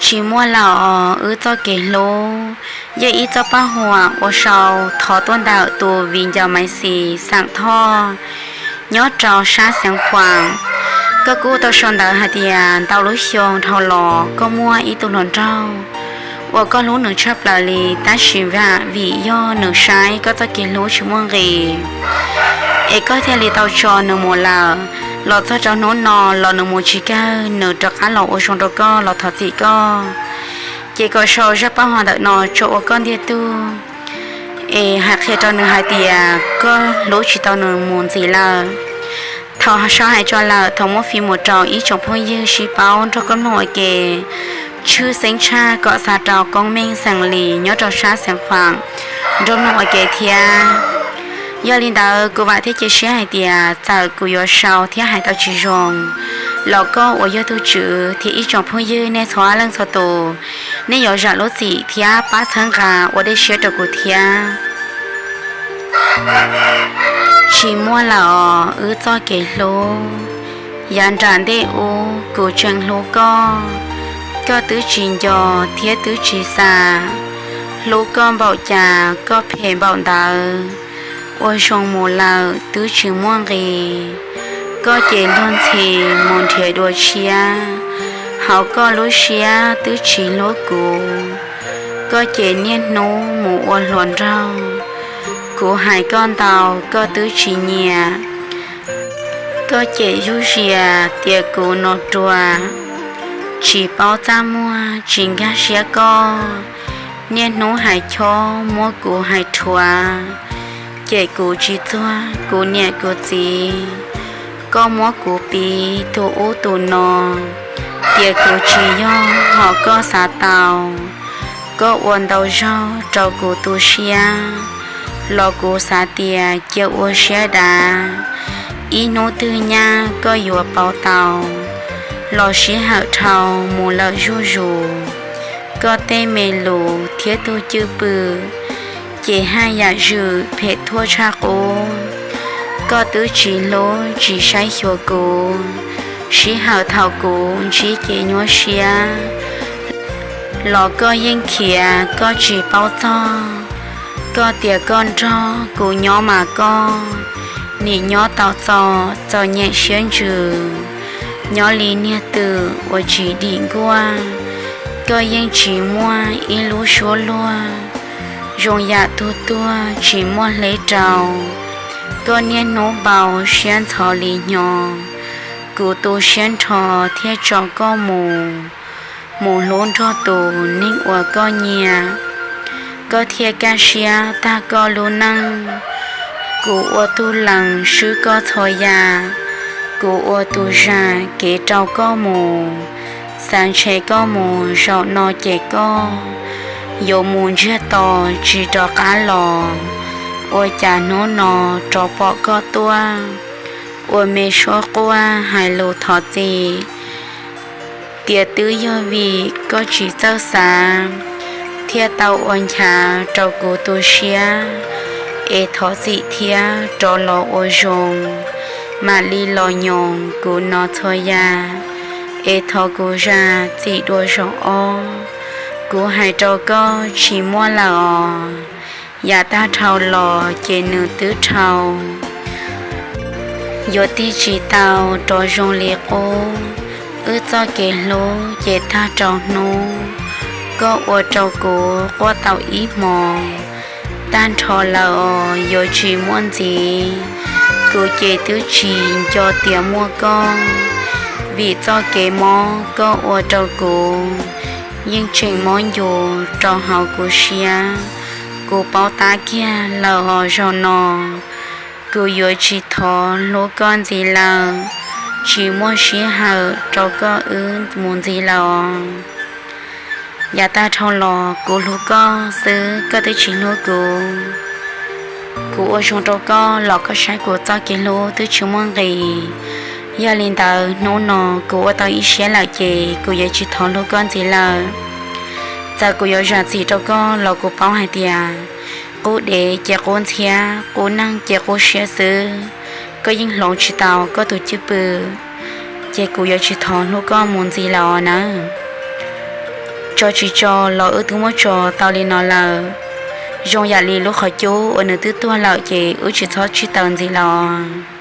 Tsis muaj lawm os, wb txoj kev hlub yog ib txoj paj huam uas sau thov tuaj ntawm tus viv ncaus Maiv Xis xeem Thoj nyob rau sab Xeev Khuam. Koj kuj tau sau ntawv hais tias ntau lub xyoo dhau los koj muaj ib tug hluas nraug uas koj hlub nws tshaj plaws li, tab sis vam vim yog nws saib koj txoj kev hlub tsis muaj nqis es koj thiaj li tau tso nws mus lawm. Los txog rau hnub no los nws mus tsis kawg, nws rov qab los ua zoo rau koj los thov txim koj, ces kom sau zaj paj huam ntawm no tso ua koj ntiag tug es hais qhia rau nws hais tias koj hlub tsis tau nws mus ntxiv lawm. Thaum sau hais tso lawm, thov muab fij mus rau ib tsoom phooj ywg sib paub nrog koj mloog ua ke. Tshwj xeeb tshaj kom xa rau koob meej xeem Lis nyob rau sab Xeev Khuam nrog mloog ua ke thiab. Yog li ntawd kuv vam thiab cia siab hais tias txawm kuv yuav sau thiab hais tau tsis zoo los koj uas yog tus tswv thiab ib tsoom phooj ywg nej txhua leej txhua tus, nej yuav zam lub txim thiab pab txhawb nqa ua dej siab rau kuv thiab. Tsis muaj lawm os, wb txoj kev hlub. Yav nram ntej ub kuv tseem hlub koj, koj twb tsis nco thiab twb tsis xa. Hlub koj npaum cas koj phem npaum ntawd, ua zoo mus lawm twb tsis muaj nqis. Koj ces luag ntxhi mus nrhiav dua tshiab, hauv koj lub siab twb tsis hlub kuv. Koj ces niaj hnub mus ua hluas nraug, kuv hais koj ntau koj twb tsis nyiam. Koj ces zuj zus tias kuv no ruam, tsis paub txaj muag tsis nkag siab koj. Niaj hnub hais chob muab kuv hais rhuav, ces kuv tsis txuag kuv niam kuv txiv. Koj muab kuv piv tus ub tus no, tias kuv tsis yog hom koj xav tau. Koj ua ntau zaug rau kuv tu siab, los kuv xav tias cia ua siab dav. Ib hnub twg nyab koj yuav pauv tau, los sij hawm dhau mus lawm zuj zus. Koj tej me lus thiab tus cwj pwm, ces haj yam zwm phem thuaj tshaj qub. Koj twb tsis hlub tsis saib xyuas kuv, sij hawm thaum kuv ntsib kev nyuaj siab, los koj yeej khiav koj tsis paub txog. Koj tias koj nrog kuv nyob mas koj, nim nyob tau txom txom nyem siab ntsws, nyob li niag twm uas tsis dim nkuaj. Koj yeej tsis muaj ib lub suab luag, zoo yam tug tuag tsis muaj hleb rau. Koj niaj hnub npau siab ntxhov li hnyo, kuv tu siab nrho thiaj tso koj mus, mus hlub nrog tus neeg uas koj nyiam. Koj thiaj kaj siab tag koj lub neej, kuv ua tug lees swb koj txhua yam. Kuv ua tus zam kev rau koj mus, xav ntshe koj mus zaum no ces koj yuav mus ntsiag to tsis rov qab los. Ua cas hnub no rov pom koj tuaj, ua me suab quaj hais lus thov txim, tias twb yog vim koj tsis txawj xav, thiaj tau ua nchav rau kuv tu siab. Es thov txim thiab rov los ua zoo, mam li los nyoos kuv no txhua yam. Es thov kuv zam txim dua zaum ob, kuv hais rau koj tsis muaj lawm os. Yav tag dhau los ces nws twb dhau, yuav tig tsis tau rov zoo li qub. Wb txoj kev hlub ces tag rau hnub, koj ua rau kuv quaj tau ib hmos. Tag nrho lawm os, yuav tsis muaj ntxiv. Kuv ces twb tsis nco tias muaj koj, vim txoj kev mob koj ua rau kuv yeej tseem mob ncus rau hauv kuv siab. Kuv paub tab kiag lawm os, zaum no kuv yuav tsis thov hlub koj ntxiv lawm, tsis muaj sij hawm rau koj wb mus ntxiv lawm os. Yav tag dhau los kuv hlub koj xwb, koj twb tsis hlub kuv. Kuv ua zoo rau koj los koj saib kuv txoj kev hlub twb tsis muaj nqis. Yog li ntawd hnub no kuv ua tau ib siab lawm ces kuv yuav tsis thov hlub koj ntxiv lawm. Txawm kuv yuav zam txim rau koj los kuv paub hais tias qub dev ces qub ntxhiab, qub neeg ces qub siab xwb. Koj yeej hloov tsis tau koj tus cwj pwm, ces kuv yuav tsis thov hlub koj mus ntxiv lawm os nawb. Tso tsis tso los wb twb muab tso tau li no lawm. Zoo yam li lub qhov cub uas nws twb tuag lawm ces wb tsis txhob tsib taws ntxiv los.